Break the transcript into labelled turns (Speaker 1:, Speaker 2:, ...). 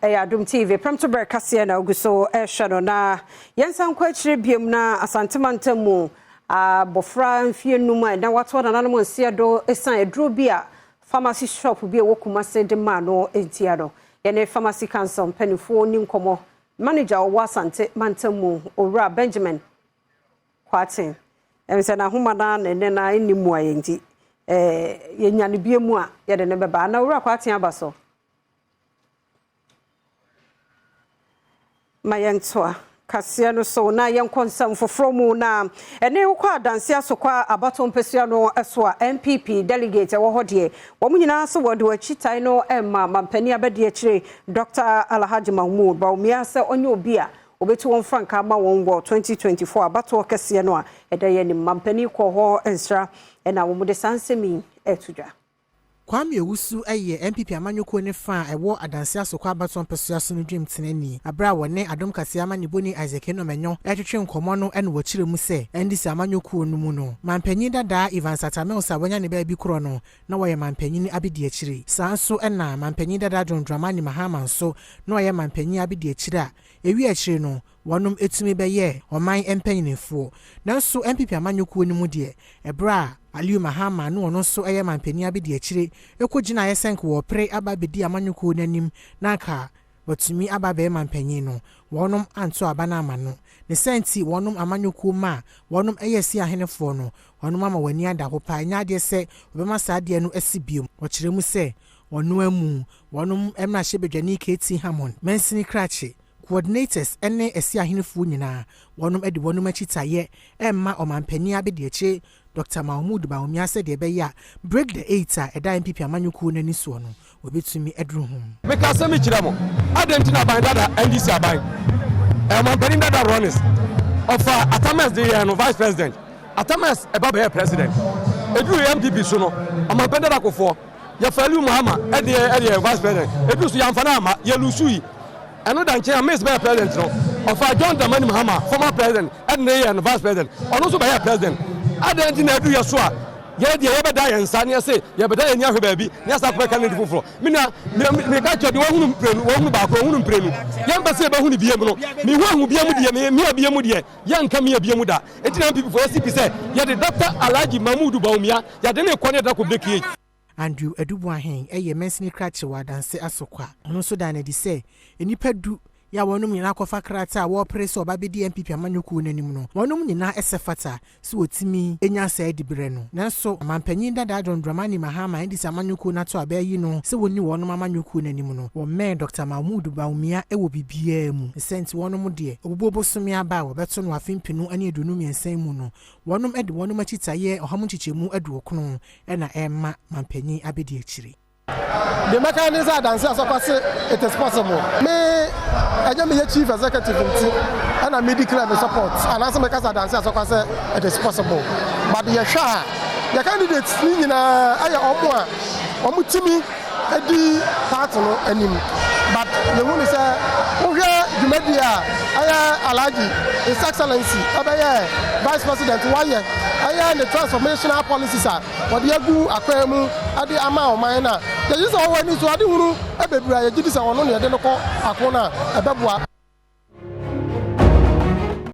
Speaker 1: Ɛyɛ Adom TV Prɛmtoberɛ kaseɛ na ogu so ɛrehwɛ no. Na yɛnsan nkɔ akyire biom na Asante mantam mu abɔfra mfeɛ num a ɛna watoa nananom nseɛ do ɛsiane aduro bi a pharmacy shop bi a ɛwɔ Kumase de maa no ntia no. Yɛne Pharmacy Council mpanimfoɔ ni nkɔmmɔ. Manager a ɔwɔ Asante mantam mu, Owura Benjamin Kwarteng. Ɛm sɛ n'ahoma na ne ne na ɛnni mu a yɛn nti yɛnya no bie mu a yɛde ne bɛba. Na Owura Kwarteng aba so. Ma yɛntoa kaseɛ no so na yɛnkɔ nsɛm foforɔ mu. Na ɛne wokɔ Adanse Asokwa abato mpasua no so a, NPP delegate ɛwɔ hɔ deɛ, wɔn nyinaa so wɔde wɔn akyi tae no ma mampanin abɛdi akyire Dr. Alhaji Mahmood Bawumia sɛ ɔnyɛ obi a obɛtu wɔn frankaa ma wɔn wɔ 2024 abatoɔ kɛseɛ no a ɛda yɛn anim. Mampanin kɔ hɔ nsra ɛna wɔn de saa nsɛm yi ɛto dwa.
Speaker 2: Kwame Owusu yɛ NPP amanyɔkuo ne fa a ɛwɔ Adanse Asokwa abatoɔ mpasua so no dwamtenani. Abere a wɔne Adom Kaseɛ amanebɔni Isaac Enomɛnyɔ ɛretwetwe nkɔmmɔ no, ɛna wɔkyerɛ mu sɛ NDC amanyɔkuo no mu no, mampanyin dadaa Evans Atta Mills a wanya ne baabi korɔ no na wɔyɛ mampanyin abedi akyire. Saa nso ɛna mampanyin dadaa John Dramani Mahama nso na ɔyɛ mampanyin abedi akyire a ewi akyire no wɔnom etumi bɛyɛ ɔman mpanyinfoɔ. Nanso NPP amanyɔkuo no mu deɛ, ɛberɛ a Aliu Mahama no ɔno nso yɛ mampanyin abedi akyire ekɔ gyina ayɛ sɛ nka wɔpere aba abɛdi amanyɔkuo n'anim na nka wɔtumi aba abɛyɛ mampanyin no, wɔnom anto aba no ama no. Ne sɛ nti wɔnom amanyɔkuo ma a wɔnom yɛ si ahenefoɔ no, wɔnom ama wɔn ani ada hɔ paa. Ɛnyɛ adeɛ sɛ wɔbɛma saa adeɛ no asi biom. Wɔkyerɛ mu sɛ wɔno amu wɔnom mmarahyɛbadwani KT Hammond, mansini krakye, coordinators ne ɛsi ahenefoɔ nyinaa, wɔnom de wɔnom akyi taeɛ ɛmma ɔmampanin abɛdi akyire Dr. Mahmood Bawumia sɛdeɛ ɛbɛyɛ a Break the Eight a ɛda NPP amanyɔkuo no ani soɔ no, wɔbɛtumi aduru ho.
Speaker 3: Meka sɛ mekyerɛ mo adɛn nti na aban dada, NDC aban, ɔmampanin dada Rawlings ɔfa Atta Mills de yɛɛ no vice president. Atta Mills ɛba bɛyɛ president. Ɛduru yɛ NPP so no, ɔmampanin dada Kufuor yɛfa Aliu Mahama ɛde ɛde vice president. Ɛduru so yɛamfa no ama, yɛlose yi. Ɛno da nkyɛn a, Mills bɛyɛ president no, ɔfa John Dramani Mahama, former president, ɛde ne yɛ no vice president. Ɔno nso bɛyɛ president. Adɛn nti na ɛduru yɛ so a yɛ deɛ yɛbɛda yɛn nsa ne yɛse yɛbɛda yɛn ani ahwɛ baabi ne yɛsa akɔbɛka ne foforɔ? Mena meka kyerɛ deɛ wahunu mprenu, wahunu baako, wahunu mprenu, yɛmpɛ sɛ yɛbɛhunu biem no. Mehu ahu biem deɛ, mia biem deɛ, yɛnka mia biem da. Nti na NPP foɔ yɛsi pi sɛ yɛde Dr. Alhaji Mahmudu Bawumia yɛde ne kɔ ne yɛde akɔ break eight.
Speaker 2: Andrew Aduboahen yɛ mansini krakye wɔ Adanse Asokwa. Ɔno nso da no adi sɛ nnipa 10 yɛ a wɔnom nyinaa akɔfa krataa a wɔrepere sɛ ɔba bɛdi NPP amanyɔkuo no anim no, wɔnom nyinaa ɛsɛ fata sɛ wɔtumi nya saa diberɛ no. Nanso mampanyin dadaa John Dramani Mahama, NDC amanyɔkuo no ato a bɛayi no sɛ wɔnni wɔnom amanyɔkuo no anim no, wɔmmɛn Dr. Mahmood Bawumia wɔ biribiara mu. Ne sɛ nti wɔnom deɛ, Obubuo bosome aba a wɔbɛto no afe 2023 mu no, wɔnom de wɔnom akyitaeɛ 90% ɛna ɛma mampanyin abɛdi akyire.
Speaker 4: Deɛ mɛka ne sɛ Adanse Asokwa se it is possible. Me ɛnyɛ meyɛ chief executive nti ɛna me declare me support anaasɛ mɛka sɛ Adanse Asokwa sɛ it is possible, but yɛhwɛ a yɛ candidates ne nyinaa ɛyɛ ɔmo a ɔmo timi di party no anim, but yɛhu ne sɛ wohwɛ dwumadie a ɛyɛ Alhaji His Excellency ɛbɛyɛ vice president wayɛ, ɛyɛ ne transformational policies a wɔde agu akwan mu de ama ɔman no a, yɛgye sɛ ɔwɔ ani so ade hunu bebree a yɛgye di sɛ ɔno ne yɛde no kɔ ako no a ɛbɛboa.